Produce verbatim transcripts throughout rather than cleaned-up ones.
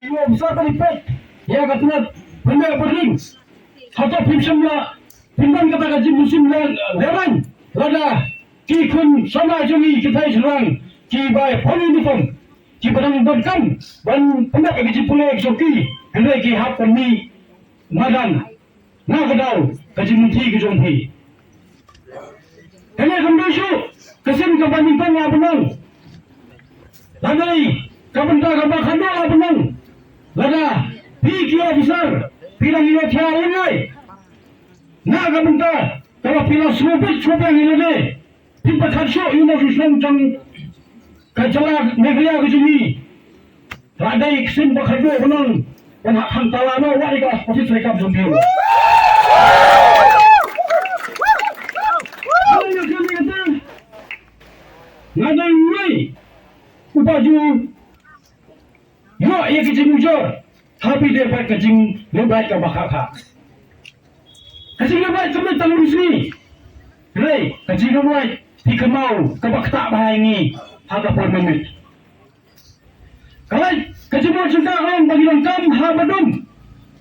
Ïa u bsa ka dei peit ïa ka tnat pynbeit pynring. Hato phim shym la pynban kata ka jingmynsiem lehraiñ lada ki khun samla jong ngi ki thei shrang ki bai pon uniform kiba dang donkam ban pyndep ïa ka jingpule jong ki, hynrei ki hap ban mih madan na ka daw ka jingmynti ka jong phi. Kane kam dei shuh ka sien kaba nyngkong la bynrang. Lane ka bynta kaba khatduh la bynrang. Lada phi ki officer phi dang ïohthiah lyngngai na ka bynta kaba phi la sngewbit sngewbang ïa lade, phi pyrkhat shuh ïa u nongshong shnong jong ka jylla Meghalaya ka jong ngi. Ka dei ka sien ba khatduh ban ong ban hap khang tala noh wat ïa ka office treikam jong phi. Nga dei uwei uba ju ïoh ïa ka jingujor ha phi dei bad ka jingleh bad kaba khah khah. Ka jingleh bad kam dei tang u sngi. Hynrei ka jingleh bad phi kynmaw kaba ktah bha ïa ngi ha ka por mynmiet. Ka lait ka jingmut jingkah ka long ba ngi donkam ha ba dum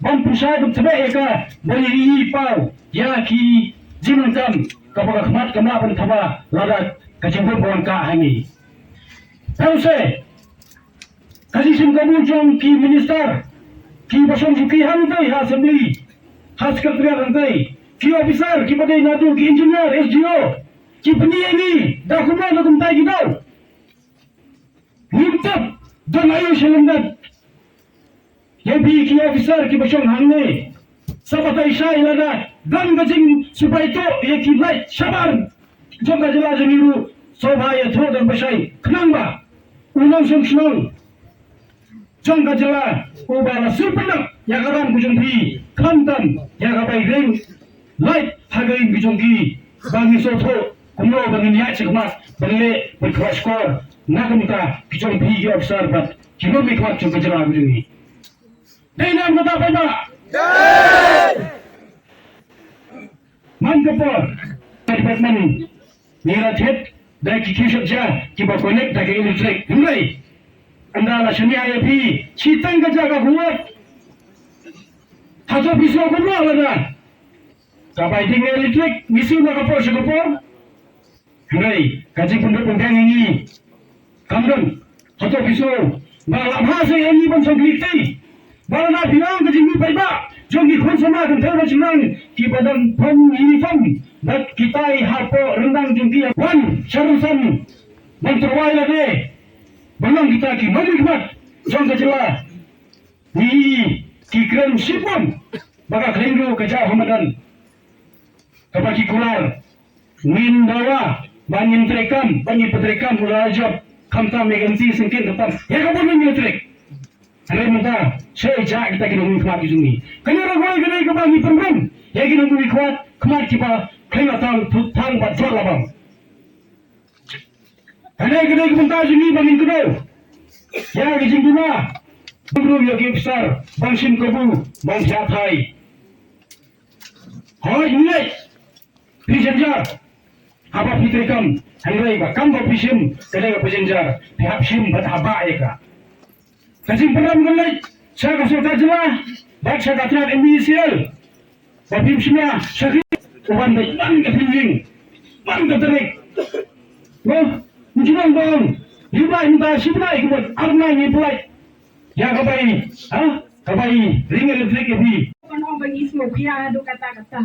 ban pynshai ban tbeh ïa ka, ban ïohi paw ïa ki jingdonkam kaba ka khmat kam lah ban thaba lada ka jingbun ba wan kah ha ngi. Tang se ka jingshim kabu jong ki minister kiba shong shuki hangtei ha assembly, ha secretariat hangtei, ki officer kiba dei naduh ki engineer, S D O, ki pyni ïa ngi da kumno da kumta ki daw. Ngim tip don aïu sha lyndet. Ïa phi ki officer kiba shong hangne, sa batai shai lada don ka jingsipai tuh ïa ki light shabar jong ka jylla jong ngi ruh, sngewbha ïathuh da kaba shai khnang ba u nongshong shnong jong ka jylla uba la shu pyndap ïa ka ram ka jong phi, khamtam ïa ka bai ring light ha ka ïing ka jong ki, ba ngi sngewthuh kumno ba ngin ïaid shakhmat ban leh ban khraw shkor na ka bynta ki jong phi ki officer bad ki nongmihkhmat jong ka jylla ka jong ngi. Dei ne em kata paidbah? Man ka por ka department ngi la thied da ki kiew shatja kiba connect da ka electric. Hynrei ynda la shaniah ïa phi shi tang ka jaka ka ward, hato phi sngew kumno lada ka bai ding electric ngi siew na ka por sha ka por? Hynrei ka jingpynbeit pynbiang ïa ngi kam don. Hato phi sngew ba la bha seh ïa ngi ban shong kti? Ba lada phi ong ka jingmih paidbah jong ki khun samla kynthei bad shynrang kiba don pon uniform bad kitai hapoh ryndang jong ki, wan sha rynsan ban tyrwa ïa lade ban long kita ki nongmihkhmat jong ka jylla. Ngi ki kren shibun ba ka khlieh ruh ka jaw ha madan. Kaba ki kular ngin dawa ba ngin treikam, ba ngin pyntrei kam u la jop, khamtam ïa ka lynti syngkien khamtam ïa ka bun ngin trei. Hynrei mynta sha ïa kita ki nongmihkhmat ki jong ngi. Kane ruh kawei ka dei kaba ngi pynrem ïa ki nongmihkhmat khmat kiba khlem la tang thang bad jot la bam. Kane ka dei ka bynta jong ngi ba ngin kdew ïa ka jingduna. Ruh ïa ki officer ban shim kabu ban thiah thai. Hooid, ngi leit phi jynjar haba phi treikam, hynrei ba kam ba phi shim ka dei ba phi jynjar, phi hap shim bad hap bah ïa ka. Ka jingpynrem ka leit sha ka sorkar jylla bad sha ka tnat M E C L. Ba phim shym la shakri u ban beit man ka tynning man ka tarik. Mo, ngi ju nang ba ong ngi bai mynta shi bnai ki bad ar bnai ngi pynlait ïa ka bai, ha, ka bai ring electric ïa phi. Ban ong ba ngi sngewkhia haduh katta katta.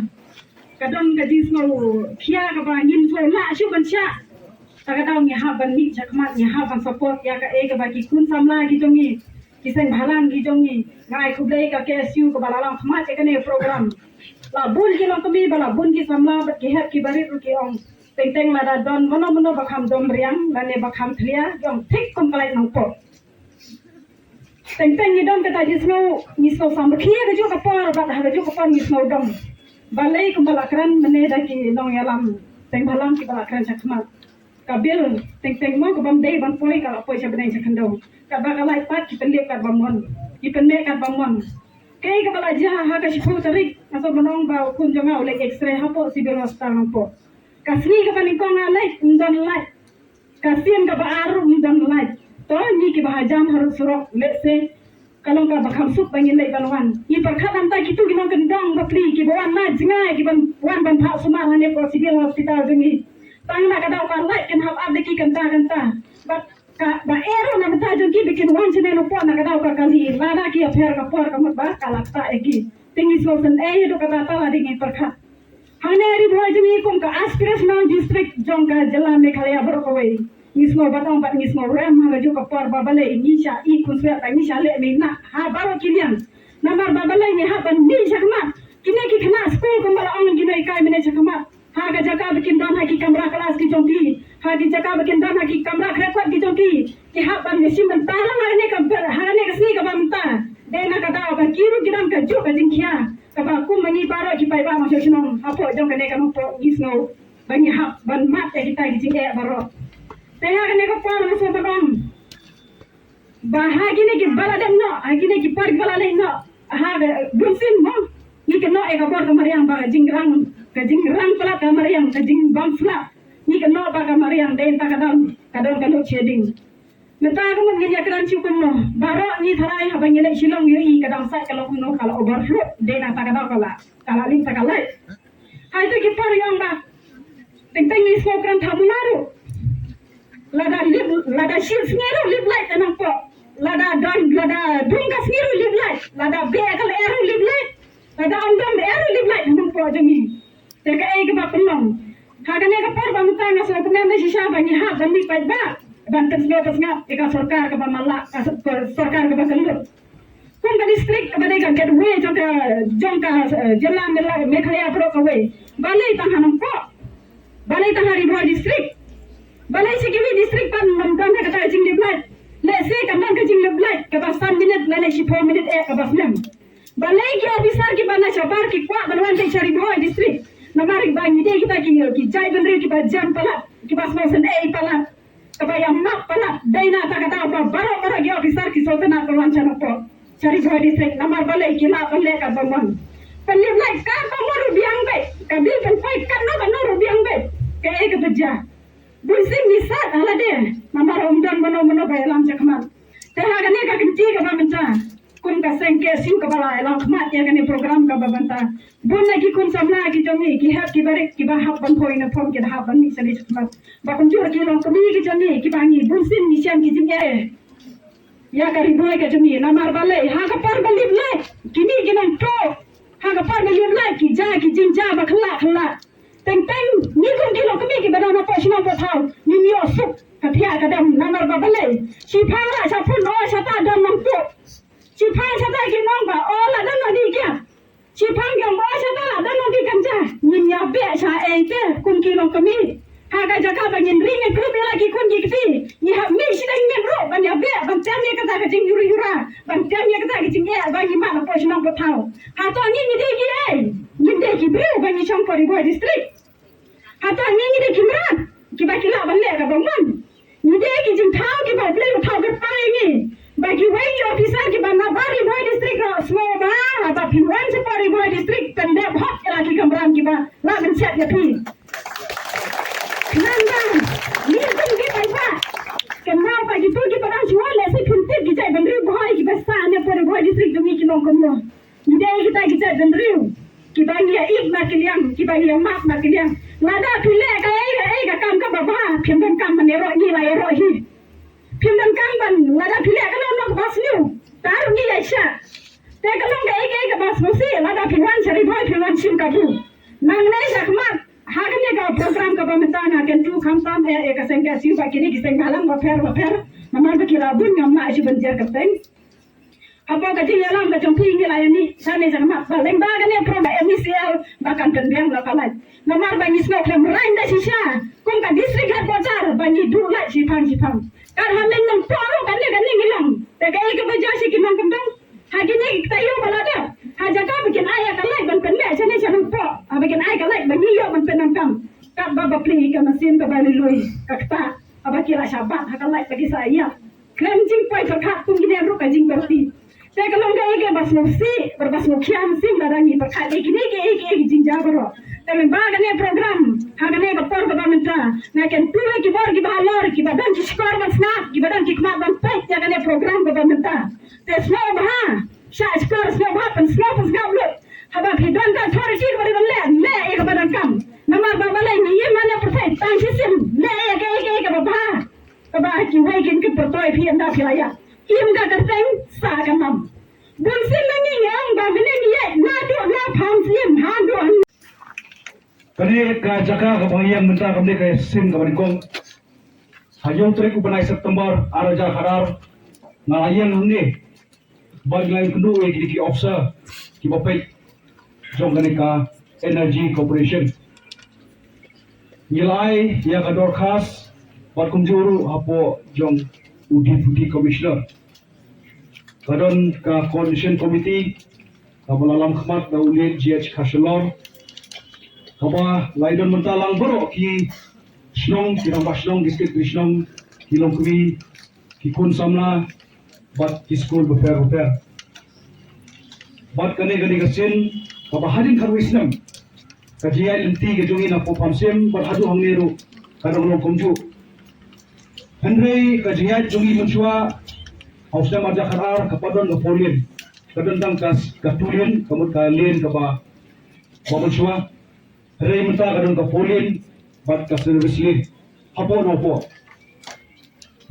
Ka don ka jingsngewkhia kaba ngim sngewlah shuh ban shah. Ta ka daw ngi hap ban mih shakhmat, ngi hap ban support ïa kaei kaba ki khun samla ki jong ngi, ki seng bhalang ki jong ngi. Nga ai khublei ka K S U kaba la long khmat ïa kane program. La bun ki longkmie bad la bun ki samla bad ki hep ki barit ruh ki ong, teng teng lada don mano mano ba kham dom riang lane ba kham thlia, ki ong thik kum ka light nongpoh. Teng teng ngi don kata jingsngew, ngi sngew samrkhie kajuh ka por bad ha kajuh ka por ngi sngew dom. Balei kumba la kren mynne da ki nongïalam seng bhalang kiba la kren shakhmat. Ka bill teng teng mo ka bym dei ban poi ka la poi sha bneng sha khyndew. Katba ka light pat ki pynlip katba mon, ki pynmih katba mon. Kaei kaba la jia ha ka shiphew tarik, nga sngewbha ban ong ba u khun jong nga u leit X-ray hapoh Civil Hospital Nongpoh. Ka sngi kaba nyngkong nga leit ym don light. Ka sien kaba ar ruh ym don light. To ngi kiba hajan harud surok lehse Ka long kaba kham suk ba ngin leit ban wan. Ngi pyrkhat na ka bynta kito ki nongkyndong bapli kiba wan na jngai kiban wan ban phah sumar hangne hapoh Civil Hospital jong ngi. Tang na ka daw ka light kin hap ap da ki kynta kynta. Bad kaba eh ruh na ka bynta jong ki ba kin wan shane hapoh na ka daw ka kali. Lada ki ïapher ka por ka mut ba ka la ktah ïa ki. Te ngi sngewsynei haduh katta katta lada ngi pyrkhat. Hangne Ri Bhoi jong ngi kum ka aspirational district jong ka jylla Meghalaya baroh kawei. Ngi sngew ba dang bad ngi sngew rem ha kajuh ka por ba balei ngi shah ïeh khunswet ba ngi shah leh mih na ha baroh ki liang. Namar ba balei ngi hap ban mih shakhmat. Kine ki khynnah skul kumba la ong ki nonghikai mynne shakhmat. Ha ka jaka ba kin don ha ki kamra klas ki jong ki. Ha ki jaka ba kin don ha ki kamra khreh kot ki jong ki. Ki hap ban ïashim bynta lang ha kane ka, ha kane ka sngi kaba mynta. Dei na ka daw ba ki ruh ki don kajuh ka jingkhia. Kaba kum ma ngi baroh ki paidbah nongshong shnong hapoh jong kane ka Nongpoh ngi sngew ba ngi hap ban mad ïa kita ki jingeh baroh. Te ha kane ka por nga sngewbha ban ong ba ha kine kiba la dep noh, ha kine ki por kiba la leit noh, ha ka bunsien mo ngi kynnoh ïa ka bor ka mariang ba ka jingrang, ka jingrang palat ka mariang, ka jingbam sla. Ngi kynnoh ba ka mariang dei ta ka dang ka dang ka load shedding. Mynta ka mut ngin ïa kren shuh kumno. Baroh ngi tharai haba ngi leit Shillong ïohi ka dam sait ka long kumno, ka la overflow. Dei na ta ka daw ka la, ka la ling ta ka light. Hai tu ki por ïong ba teng teng ngi sngew kren thamula ruh. Lada lip, lada shil sngi ruh lip light ka Nongpoh. Lada don, lada dum ka sngi ruh lip light. Lada beh ka lyer ruh lip light. Lada ym don lyer ruh lip light ka Nongpoh jong ngi. Te kaei kaba pynlong ha kane ka por ba mynta nga sngewkmen da shisha ba ngi hap ban mih paidbah ban pynsngew pynsngap ïa ka sorkar kaba man la, ka sor-, ka sorkar kaba kyllut. Kum ka district kaba dei ka gateway jong ka, jong ka, eh, jylla Meghalaya, Meghalaya baroh kawei. Balei tang ha Nongpoh? Balei tang ha Ri Bhoi district? Balei sha kiwei district pat ym don ha kata ka jinglip light? Lehse kan don ka jinglip light kaba san minit lane shiphew minit eh kaba snem. Balei ki officer kiba na shabar ki kwah ban wan beit sha Ri Bhoi district? Namar ba ngi dei kita ki, ki jaitbynriew kiba jem palat, kiba sngewsynei palat, kaba ïa map palat. Dei na ta ka daw ba baroh baroh ki officer ki sngewtynnat ban wan sha Nongpoh, sha Ri Bhoi district. Namar balei? Ki lah ban leh katba mon. Pynlip light katba mon ruh biang beit, ka bil pynpoi katno katno ruh biang beit. Kaei kaba jia? Bunsien ngi sat ha lade namar ym don mano mano ba ïalam shakhmat. Te ha kane ka kynti kaba mynta kum ka seng K S U kaba la ïalam khmat ïa kane program kaba mynta, bun na ki khun samla ki jong ngi, ki hep ki barit kiba hap ban poi uniform ki da hap ban mih sha lade shakhmat. Ba kumjuh ki longkmie ki jong ngi kiba ngi bunsien ngi shem ki jingeh ïa ka Ri Bhoi ka jong ngi. Namar balei? Ha ka por ba lip light kine ki nongtuh, ha ka por ba lip light ki jia ki jingjia ba khlak khlak. Teng teng ngi kum ki longkmie kiba don hapoh shnong Pohthaw ngim ïoh suk ka thiah ka dem. Namar ba balei? Shiphang la sha phone, o shata don nongtuh. Shiphang shata ki ong ba o la don nongdih kiad. Shiphang ki ong ba o shata la don nongdih kynja. Ngin ïa beh sha ei te kum ki longkmie? Ha ka jaka ba ngin ring ïakhlum ïa la ki khun ki kti, ngi hap mih shiteng miet ruh ban ïa beh, ban tem ïa kata ka jingjura jura, ban tem ïa kata ka jingeh ba ngi mad hapoh shnong Pohthaw. Hato ngi ngi dei ki ei? Ngim dei ki briew ba ngi shong hapoh Ri Bhoi district? Hato ngi ngi dei ki mrad kiba ki lah ban leh kaba mon? Ngi dei ki jingthaw kiba U Blei u thaw kyrpang ïa ngi. Ba kiwei ki officer kiba nabar Ri Bhoi district ruh sngewbha haba phin wan shapoh Ri Bhoi district, pyndep hok ïa la ki kamram kiba lah ban shet ïa phi. Nangta ngi kum ki paidbah, kynmaw ba kito kiba dang shu wan, lehse phin tip ki jaitbynriew Bhoi kiba sah hangne hapoh Ri Bhoi district jong ngi ki long kumno. Ngi dei kita ki jaitbynriew kiba ngi ïa ïeit markylliang, kiba ngi ïa map markylliang. Lada phi leh kaei kaei ka kam kaba bha, phim donkam ban ïaroh ngi la ïaroh hi. Phim donkam ban, lada phi leh kano kano kaba sniew, ta ruh ngi ïa shah. Te ka long kaei kaei kaba sngewsih, lada phi wan sha Ri Bhoi phi wan shim kabu. Nangne shakhmat ha kane ka program kaba mynta nga kyntu khamtam eh ïa ka seng K S U bad kine ki seng bhalang bapher bapher. Namar ba ki la bun, ngam lah shuh ban jer kyrteng. Hapoh ka jingïalam ka jong phi ngi la ïa mih shane shakhmat ba lyngba kane program M E C L ba kan pynbiang la ka light. Namar ba ngi sngewkhlem raiñ da shisha kum ka district headquarter ba ngi duh light shiphang shiphang. Kat ha Meiñ Nongpoh ruh kane kane ngi long. Te kaei kaba jia sha ki nongkyndong? Ha kine ki kynta ïew ba la dep, ha jaka ba kin ai ïa ka light ban pynleh shane sha Nongpoh, haba kin ai ka light ba ngi ïoh ban pyndonkam. Katba bapli ka mynsiem kaba lui lui ka ktah haba ki la shah bat ha ka light ba ki sa ïa. Khlem jingpoi pyrkhat kum kine ruh ka jingpyrkhat. Te ka long kaei kaba sngewsih bad ba sngewkhia mynsiem lada ngi pyrkhat ïa kine kiei kiei ki jingjia baroh. Te lyngba kane program, ha kane ka por kaba mynta, nga kyntu ïa ki bor kiba halor, kiba don ki shkor ban sngap, kiba don ki khmat ban peit ïa kane program kaba mynta. Te sngewbha, shah shkor sngewbha, pynsngew pynsngap lut. Haba phi don ka authority kaba dei ban leh, leh ïa kaba donkam. Namar ba balei ngi ïa mane pyrthei, tang shisien, leh ïa kaei kaei kaba bha. Kaba kiwei kin pyrthei phi ynda phi la ïa im ka kyrteng sa ka nam. Bun sien na ngi ïa ong ba mane ngi ïa naduh na phan sien haduh. Kane ka jaka kaba ngi ïeng mynta kane ka sien kaba nyngkong. Ha hynñiew tarik u bnai September ar hajar khatar nga la ïeng hangne. Bad ngi la ïakynduh ïa ki, ki officer kiba peit jong kane ka Energy Corporation. Ngi la ai ïa ka dorkhas bad kumjuh ruh hapoh jong u Deputy Commissioner. Ka don ka Coordination Committee kaba la lam khmat da u Late G H Kharshilor, kaba la ïadon bynta lang baroh ki shnong, ki rangbah shnong, ki secretary shnong, ki longkmie, ki khun samla bad ki skul bapher bapher. Bad kane ka dei ka sien kaba hadien khatwei snem ka jingïaid lynti ka jong ngi napoh Pamsiem bad haduh hangne ruh ka dang long kumjuh. Hynrei ka jingïaid jong ngi mynshuwa ha u snem ar hajar khatar ka pat don ka four lane, ka don tang ka, ka two lane, ka mut ka lane kaba, ba mynshuwa. Hynrei mynta ka don ka four lane bad ka service lane hapoh Nongpoh.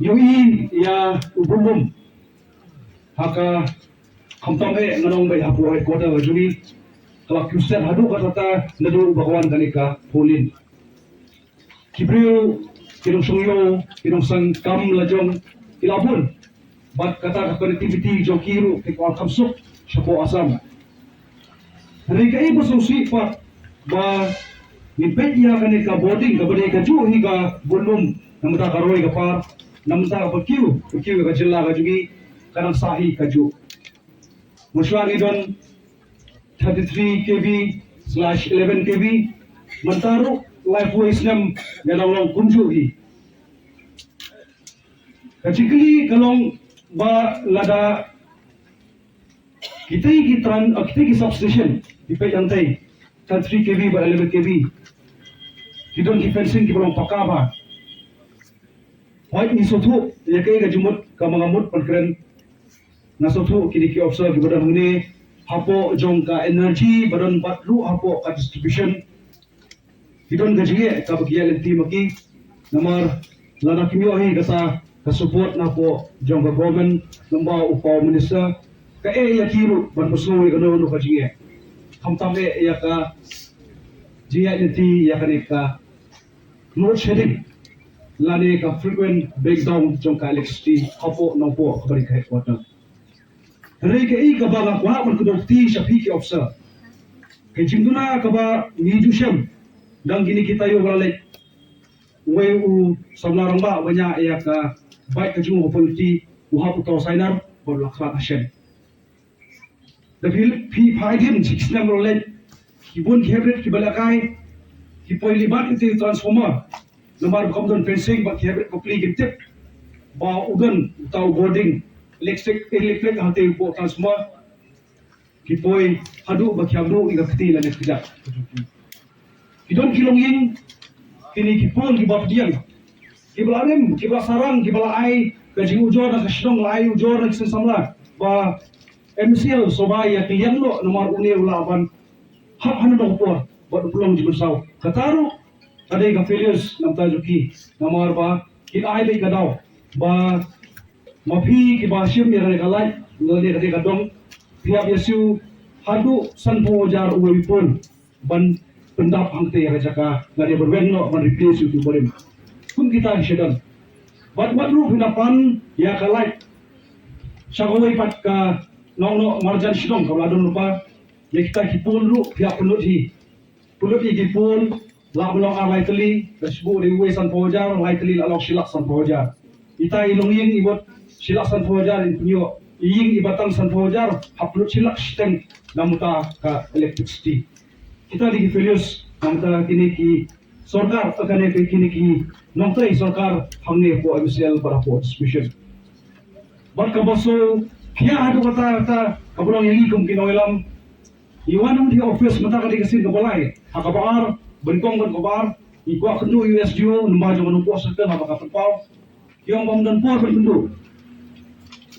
Ïohi ïa u Bunlum ha ka, khamtam eh ngan ong beit hapoh headquarter ka jong ngi, ka la kiew set haduh katta katta naduh ba ka wan kane ka four lane. Ki briew ki nongshong ïew, ki nongsang kam lajong ki la bun. Bad kata ka connectivity jong ki ruh ki kwah kham suk shapoh Assam. Hynrei kaei ba sngewsih pat ba ngin peit ïa kane ka boarding kaba dei kajuh hi ka Bunlum, na bynta ka roi ka par, na bynta ka kiew, ka kiew ka jylla ka jong ngi, ka nang sah hi kajuh. Mynshuwa ngi don thirty-three K V slash eleven K V, mynta ruh laiphew snem ngi dang long kumjuh hi. Ka jingkylli ka long ba lada kitei ki tran, ah, kitei ki substation ki peit hangtei, thirty-three K V bad eleven K V, ki don ki fencing kiba long paka bha. Hooid ngi sngewthuh ïa kaei ka jingmut kaba nga mut ban kren. Nga sngewthuh kine ki officer kiba don hangne hapoh jong ka energy, ba don bad ruh hapoh ka distribution, ki don ka jingeh kaba ki ïaid lynti ma ki. Namar lada kim ïoh hi kata ka support napoh jong ka government, lyngba u power minister, ka eh ïa ki ruh ban pynsngew ïa kano kano ka jingeh. Khamtam eh ïa ka jingïaid lynti ïa kane ka load shedding lane ka frequent breakdown jong ka electricity hapoh Nongpoh kaba dei ka headquarter. Hynrei kaei kaba nga kwah ban kdew kti sha phi ki officer, ka jingduna kaba ngi ju shem dang kine ki taïew ba la leit. Uwei u samla rangbah ba ñiah ïa ka bike ka jong u ha pynlynti, u hap uta u Sainar bad u la khlad ha shen. Da phi, phi, phi phai dien shi snem ba la leit, ki bun ki hybrid kiba lehkai ki poi libat ïa ki transformer. Namar ba kam don fencing bad ki hybrid bapli kim tip ba u don uta u boarding electric, electric hangtei hapoh transformer. Ki poi haduh ba ki hap duh ïa ka kti lane kjat. Ki don ki longïing, kine ki pun kiba pdiang, kiba la rim, kiba la sarang, kiba la ai ka jingujor na ka shnong, la ai ujor na ki seng samla ba M C L sngewbha ïa kylliang noh namar une u lah ban hap ha kano kano ka por bad u pynlong jingpynsaw. Kata ruh ka dei ka failures na bynta jong ki, namar ba ki ai beit ka daw ba ma phi kiba shim ïa kane ka light lane kane ka dong, phi hap ïa siew haduh sanphew hajar uwei u pun ban pyndap hangtei ïa ka jaka lane ban weng noh ban replace ïa utu u barim. Kum kita ki sha don. Bad wat ruh phin da pan ïa ka light sha kawei pat ka nongnoh marjan shnong kaba la don lypa. Ïa kita ki pun ruh phi hap pynlut hi. Pynlut ïa ki pun, lah ban long ar lai tylli, ka shibun dei uwei sanphew hajar, lai tylli lah long shi lak sanphew hajar. Ita i longïing i mut shi lak sanphew hajar in pynïoh, i ïing iba tang sanphew hajar hap pynlut shi lak shiteng na bynta ka electricity. Kita dei ki failures na bynta kine ki sorkar, eh, kane ki, kine ki nongtrei sorkar hangne hapoh M C L bad hapoh distribution. Bad kaba sngewkhia haduh katta katta kaba long ïa ngi kum ki nongïalam, Ngi wan hangne office mynta ka dei ka sien kaba lai, ha kaba ar, ban kong ban kaba ar, ngi kwah kynduh ïa u S D O, namar jong u Nongpoh Circle, haba ka pynpaw. Ki ong ba ym don por ban kynduh.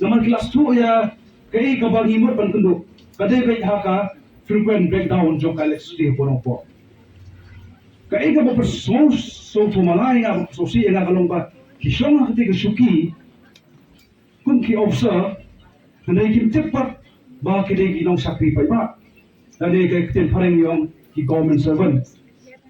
Namar ki la sngewthuh ïa kaei kaba ngi mut ban kynduh. Ka dei beit ha ka frequent breakdown jong ka electricity hapoh Nongpoh. Kaei kaba pynsngewsih, sngewthuh ma nga, ïa nga, ba pynsngewsih ïa nga ka long ba ki shong ha kata ka shuki kum ki officer, hynrei kim tip pat ba ki dei ki nongshakri paidbah. Lane ka ktien phareng ïa ki government servant.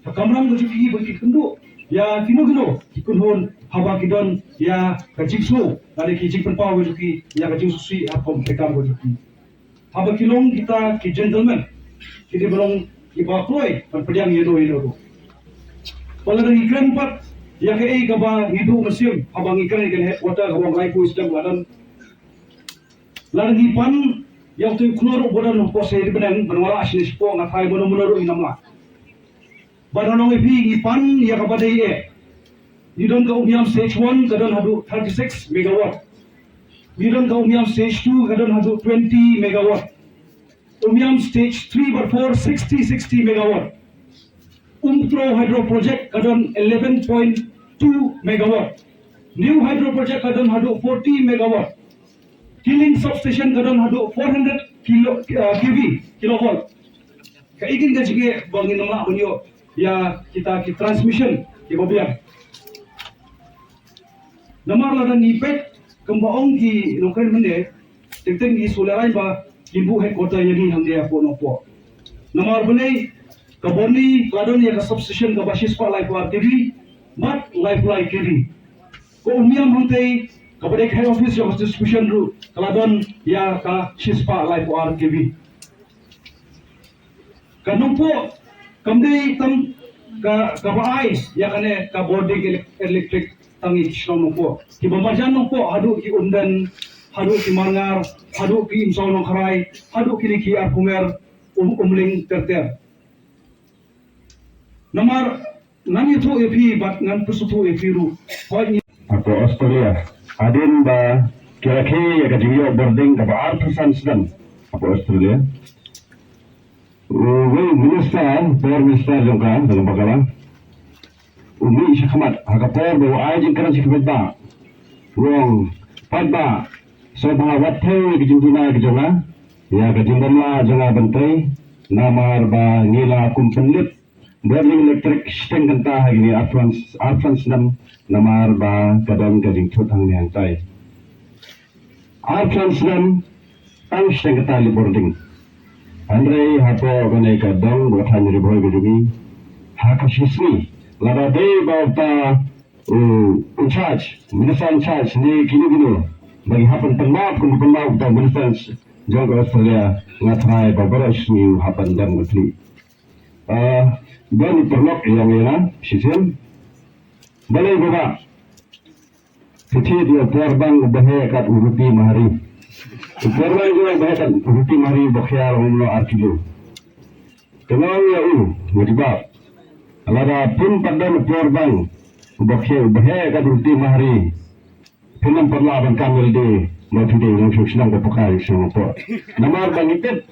Ka kamram ka jong ki ba ki kynduh ïa kino kino ki kynhun haba ki don ïa ka jingsngew lane ki jingpynpaw ka jong ki ïa ka jingsngewsih ha ka kam ka jong ki. Haba ki long kita ki gentleman, ki dei ba long kiba kloi ban pdiang ïa no ïa no ruh. Ba lada ngi kren pat ïa kaei kaba ngi duh mynsiem haba ngi kren ïa ka headquarter kaba ngi lai phew snem la don. Lada ngi pan ïa uto u khlur uba don hapoh Seri Beneng ban wallam shane shapoh, nga tharai mano mano ruh ngin ym lah. Bad ngan ong ïa phi, ngi pan ïa kaba dei eh. Ngi don ka Umiam stage one ka don haduh thirty-six megawatt. Ngi don ka Umiam stage two ka don haduh twenty megawatt. Umiam stage three bad four, sixty, sixty megawatt. Umtro hydro project ka don eleven point two megawatt. New hydro project ka don haduh forty megawatt. Kiling substation ka don haduh four hundred kilo, uh, K V, kilovolt. Kaei kine ka jingeh ba ngin ym lah ban ïoh ïa kita ki transmission kiba biang. Namar lada ngi peit kumba ong ki nongkren mynne, teng teng ngi shu lehraiñ ba kin buh headquarter ïa ngi hangne hapoh Nongpoh. Namar balei, ka Borni ka la don ïa ka substation kaba shispah laiphew ar K V bad laiphew lai K V. Ka Umiam hangtei kaba dei ka head office jong ka distribution ruh ka la don ïa ka shispah laiphew ar K V. Ka Nongpoh kam dei tang ka, kaba ai ïa kane ka bording elek-, electric tang ïa ki shnong Nongpoh. Kiba marjan Nongpoh haduh ki Umden, haduh ki Marngar, haduh ki Imsaw Nongkharai, haduh kine ki Arphumer, Um-, Umling ter ter. Namar ngan ïathuh ïa phi bad ngan pynsngewthuh ïa phi ruh. Hooid ngi. Hapoh Australia, hadien ba ki rakhe ïa ka jingïoh bording kaba arphew san snem hapoh Australia, uwei u minister, power minister jong ka, jong ka bakla, u mih sha khmat ha ka por ba u ai jingkren sha ki paidbah. U ong, paidbah, sngewbha wat thew ïa ka jingduna ka jong nga, ïa ka jingbymlah jong nga ban trei, namar ba ngi la kum pynlip bording electric shiteng kynta ha kine arphew san, arphew san snem, namar ba ka don ka jingthut hangne hangtai. Arphew san snem tang shiteng kynta lip bording. Hynrei hapoh kane ka dong bad ka thaiñ Ri Bhoi ka jong ngi, ha ka shi sngi, lada dei ba uta u in charge, minister in charge ne kino kino ba ki hap ban pynmap, kum pynmap uta u minister jong ka Australia, nga tharai ba baroh shi sngi u hap ban dem ka khlieh. Ah, don i paralok i ong ïa nga shisien, balei ba phi thied ïa u por bang uba heh kat u ruti mahari? U por bang uba heh kat u ruti mahari uba khia ïa u ar kilo. Te nga ong ïa u, nga jubab, lada phin pat don u por bang uba khia, uba heh kat u ruti mahari, phin ym pat lah ban kam ïalade ba phi dei u nongshong shnong ba paka ïa u shnong hapoh. Namar ba ngi tip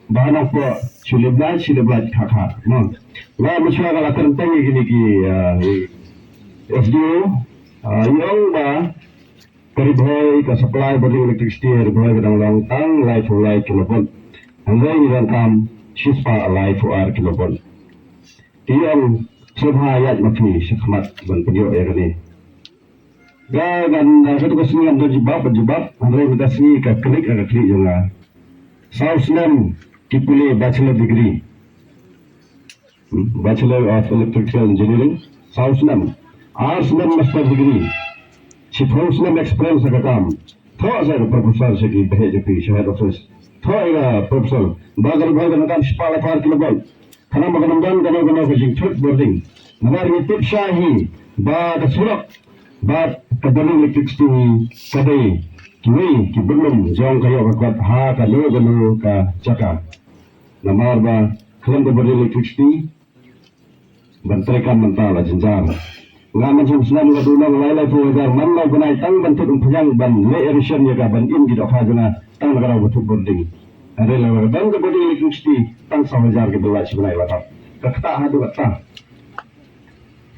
ba ha Nongpoh shu lip lait, shu lip lait kha kha, no. Nga mynshuwa nga la kren tang ïa kine ki, ah, S D O, ah, i ong ba ka Ri Bhoi ka supply bording electricity ha Ri Bhoi ka dang long tang laiphew lai kilovolt. Hynrei ngi donkam shispah laiphew ar kilovolt. Te i ong sngewbha ïaid ma phi sha khmat ban pynïoh ïa kane. Ka, kan, ah, katto ka sngi ngam don jubab, ban jubab, hynrei mynta sngi ka klik, ka klik jong nga. Saw snem ki pule bachelor degree. Hmm, Bachelor of Electrical Engineering, saw snem. Ar snem master degree. Shiphew snem experience ha ka kam. Thoh sa ka proposal sha ki baheh jong phi, sha head office. Thoh ïa ka proposal. Ba ka Ri Bhoi ka donkam shispah laiphew ar kilovolt. Khnang ba kan ym don kano kano ka jingthut bording. Namar ngi tip shai hi ba ka surok bad ka bording electricity ka dei kiwei ki bynlum jong ka ïoh ka kot ha kano kano ka jaka. Namar ba khlem ka bording electricity ban treikam mynta la jynjar. Nga man snem snem nga duh nong lai laiphew hajar man la u bnai tang ban thut umphniang ban leh ration ïa ka ban im ki dohkha jong nga tang na ka daw ba thut bording. Hynrei lada don ka bording electricity tang saw hajar ki bill light shi bnai la dap. Ka ktah haduh katta.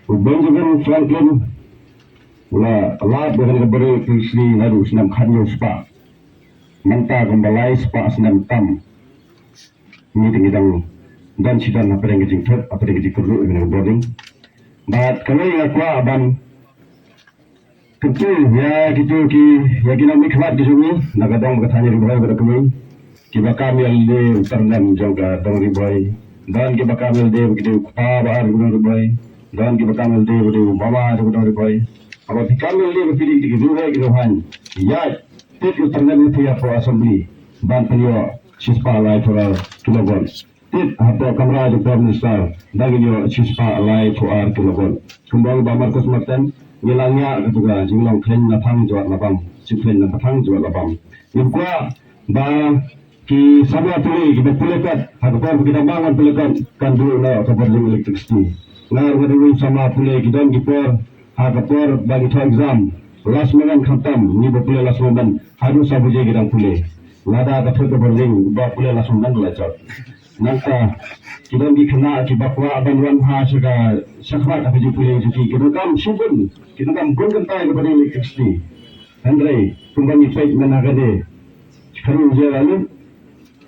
U Benjamin Franklin u la lap ïa kane ka bording electricity naduh u snem khathynñiew spah. Mynta kumba lai spah snem tam. Ngi te ngi dang don shi don hapdeng ka jingthut, hapdeng ka jingkyrduh ïa kane ka bording. Bad kawei nga kwah ban kyntu ïa kito ki, ïa ki nongmihkhmat ki jong ngi na ka dong ka thaiñ Ri Bhoi bad kumne, kiba kam ïalade u tyrnem jong ka dong Ri Bhoi. Don kiba kam ïalade ba ki dei u kpa ba ar jong ka dong Ri Bhoi. Don kiba kam ïalade ba dei u mama jong ka dong Ri Bhoi. Haba phi kam ïalade ba phi dei ki riewrei ki riewhaiñ, ïaid tied u tyrnem ïa phi hapoh Assembly ban pynïoh shispah laiphew ar kilovolt. Tied hapoh kamra jong u Prime Minister, dang ïoh shispah laiphew ar kilovolt. Kumba ong u Bah Marcos Martin, ngi la ngiah katu ka jinglong khleiñ na thang jwat la bam, shi khleiñ na thang jwat la bam. Ngim kwah ba ki samla pule kiba pule pat, ha ka por ba ki dang bang ban pule pat, kan duh noh ka bording electricity. Nga ruh nga dei u samla pule, ki don ki por ha ka por ba ngi thoh exam, last moment khamtam, ngi ba pule last moment, haduh saw baje ki dang pule. Lada ka thut ka bording, ba pule last moment la jot. Nangta ki don ki khynnah kiba kwah ban wan ha sha ka, shakhmat ha ka jingpule jong ki, ki donkam shibun, ki donkam bun kynta ïa ka bording electricity. Hynrei kumba ngi peit mynta ka dei, ki kynnoh ïa ka lut,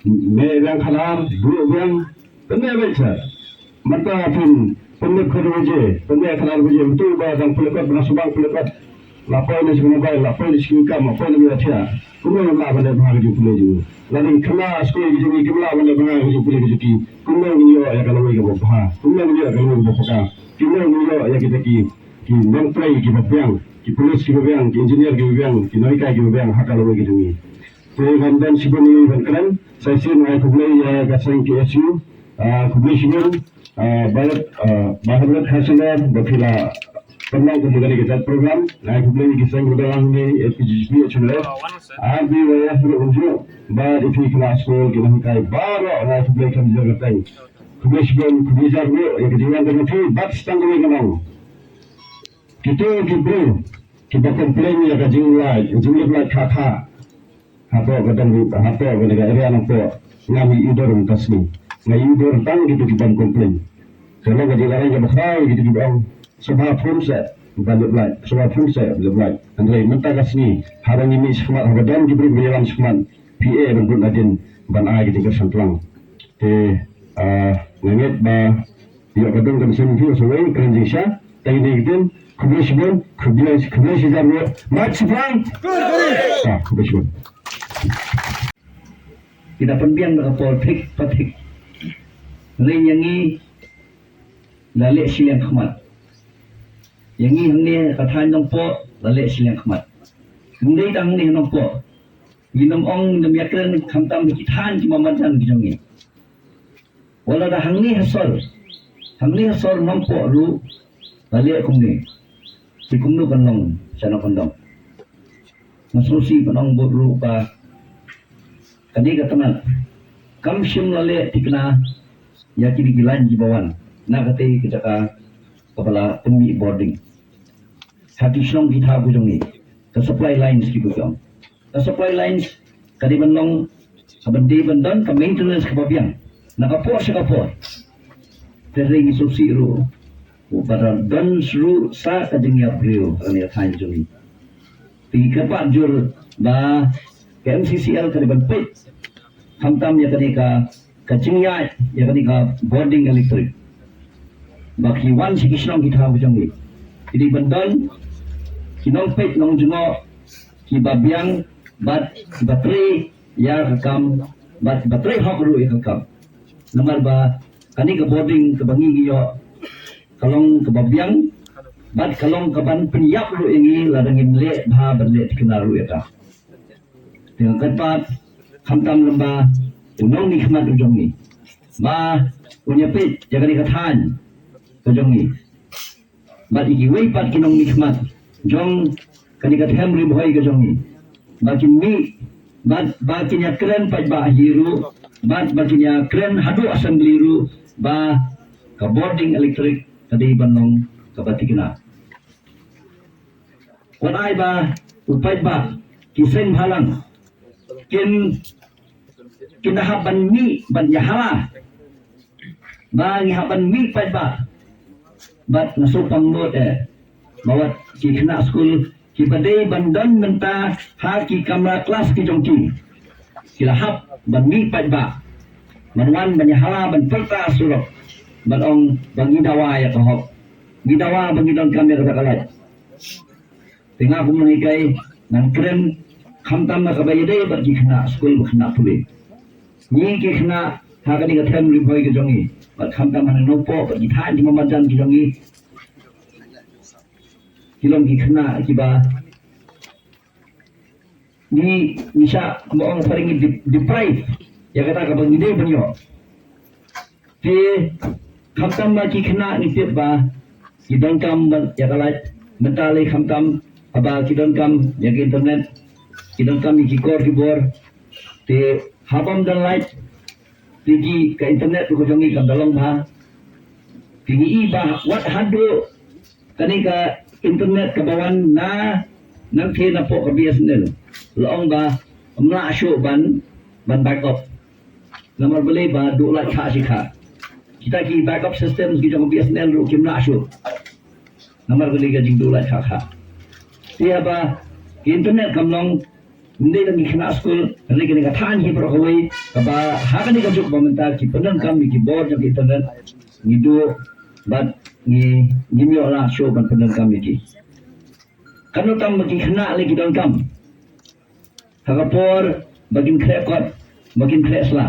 mih biang khadar, duh biang, pynmih beit sha. Mynta phin pynmih khadar baje, pynmih khadar baje, uto uba dang pule kot, ba dang shu bang pule kot, la poi na sha ka mobile, la poi na sha ka kam, la poi na ka ïathiah. Kumno ngin lah ban leh bha ka jingpule jong ngi? Lada ki khynnah skul ki jong ngi kim lah ban leh bha ka jingpule ka jong ki, kumno ngin ïoh ïa ka lawei kaba bha? Kumno ngin ïoh ïa ka lawei kaba paka? Kumno ngin ïoh ïa kita ki, ki nongtrei kiba biang, ki police kiba biang, ki engineer kiba biang, ki nonghikai kiba biang ha ka lawei ka jong ngi? Te ngam don shibun ïa ban kren, sa shisien ai khublei ïa ka seng K S U, ah, khublei shibun, ah, Bah, ah, Bah Herbert Harsendar, ba phi la pynlong kum kane ka jait program, ai khublei ïa ki seng ba don hangne, A P G G P, H N L F, R B Y F ruh kumjuh, bad ïa phi ki khynnah skul, ki nonghikai baroh, ai khublei kham jong ka seng. Khublei shibun, khublei jar ruh ïa ka jingwan jong phi, bad sa tang kawei ka nong. Kito ki briew kiba complain ïa ka jinglait, jinglip lait kha kha. Hapoh ka dong, hapoh kane ka area Nongpoh, ngam ïohi dur mynta ka sngi. Nga ïohi dur tang kito ki bym complain. Ka long ka jingïalang kaba khraw ïa kito kiba ong, sngewbha phone seh ban lip light, sngewbha phone seh ban lip light. Hynrei mynta ka sngi, haba ngi mih shakhmat, haba don ki briew kiba ïalam shakhmat, phi eh ban bud nadien ban ai ka jingkyrshan tlang. Te, ah, nga ngeit ba ïoh ka dong ka mynsiem phi, sa wei kren jingshisha. Tang ïa kane ka ktien, khublei shibun, khublei, khublei shihajar nguh. March shipang. Ah, khublei shibun. Ki da pynbiang da ka por thik pa thik. Hynrei ïa ngi la leh shiliang khmat. Ïa ngi hangne ka thaiñ Nongpoh la leh shiliang khmat. Ym dei tang hangne Nongpoh. Ngin ym ong, ngin ym ïakren khamtam ki thaiñ ki marjan ki jong ngi. Wat la da hangne ha sor, hangne ha sor Nongpoh ruh la leh kumne. Te kumno kan long sha Nongkyndong? Nga sngewsih ban ong bud ruh ba kane ka tnat kam shym la leh thikna ïa kine ki lain kiba wan na katei ka jaka kaba la pynmih bording. Ha ki shnong ki thaw ki jong ngi, ka supply lines kiba jong, ka supply lines ka dei ban long, ka ban dei ban don ka maintenance kaba biang na ka por sha ka por. Te hynrei ngi sngewsih ruh ba don ruh sa ka jingïap briew ha kane ka thaiñ jong ngi. Te ngi kyrpad jur ba ka M C C L ka dei ban peit khamtam ïa kane ka, ka jingïaid ïa kane ka bording electric. Ba ki wan sha ki shnong ki thaw ki jong ngi, ki dei ban don ki nongpeit nongjngoh kiba biang bad kiba trei ïa ka kam bad kiba trei hok ruh ïa ka kam. Namar ba kane ka bording kaba ngi ngi ïoh ka long kaba biang bad ka long kaban pynïap ruh ïa ngi lada ngim leh bha ban leh thikna ruh ïa ka. Te nga kyrpad khamtam lyngba u nongmihkhmat u jong ngi ba un ïa peit ïa kane ka thaiñ ka jong ngi bad ïa kiwei pat ki nongmihkhmat jong kane ka them Ri Bhoi ka jong ngi ba kin mih bad ba kin ïakren paidbah hi ruh bad ba kin ïakren haduh assembly ruh ba ka bording electric ka dei ban long kaba thikna. Wat ai ba u paidbah, ki seng bhalang kin Ki da hap ban mih ban ïahala. Ba ngi hap ban mih pat ba. Bad nga sngewpang lut eh. Ba wat ki khynnah skul kiba dei ban don mynta ha ki kamra klas ki jong ki. Ki la hap ban mih pat ba. Ban wan ban ïahala ban pyrta surok. Ban ong ba ngi dawa ïa ka hok. Ngi dawa ba ngi donkam ïa kata ka lait. Te nga kum ngi kai ngan kren khamtam na kaba ïadei bad ki khynnah skul bad khynnah pule. Ngi ki khynnah ha kane ka them Ri Bhoi ka jong ngi bad khamtam ha Nongpoh bad ki thaiñ ki marjan ki jong ngi. Ki long ki khynnah kiba ngi ngi sha kumba ong phareng ngi dep-, deprive ïa kata kaba ngi dei ban ïoh. Te khamtam ma ki khynnah ngi tip ba ki donkam ban ïa ka lait mynta lei khamtam haba ki donkam ïa ka internet, ki donkam ïa ki kor ki bor. Te haba ym don lait te ki ka internet ruh ka jong ngi kam da long bha. Te ngi i ba wat haduh kane ka internet kaba wan na nangtei na pok ka B S N L. La ong ba ym lah shuh ban ban backup. Namar balei ba duh lait kha shi kha. Kita ki backup systems ki jong B S N L ruh kim lah shuh. Namar balei ka jingduh lait kha kha. Te haba ki internet kam long Nde ka ngi khynnah skul, nde ka ngi ka than hi baroh kawei, kaba ha ka ngi ka juk ba mynta ki pyndonkam ïa ki bor jong ki internet, ngi duh, bad ngi, ngi ïoh lah shuh ban pyndonkam ïa ki. Kan tam ba ki khynnah lei ki donkam. Ha ka por, ba kin khreh kot, ba kin khreh sla.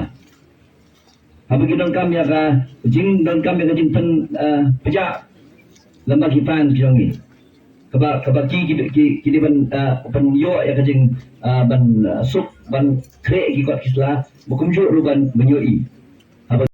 Haba ki donkam ïa ka jingdonkam ïa ka jingpyn, eh, pynjah lem bad ki pan ki jong ngi. Kaba, kaba ki, ki, ki, ki dei ban, eh, pynïoh ïa ka jing, eh, ban, eh, suk, ban khreh ki kot ki sla, ba kumjuh ruh ban, ban ïohi. Haba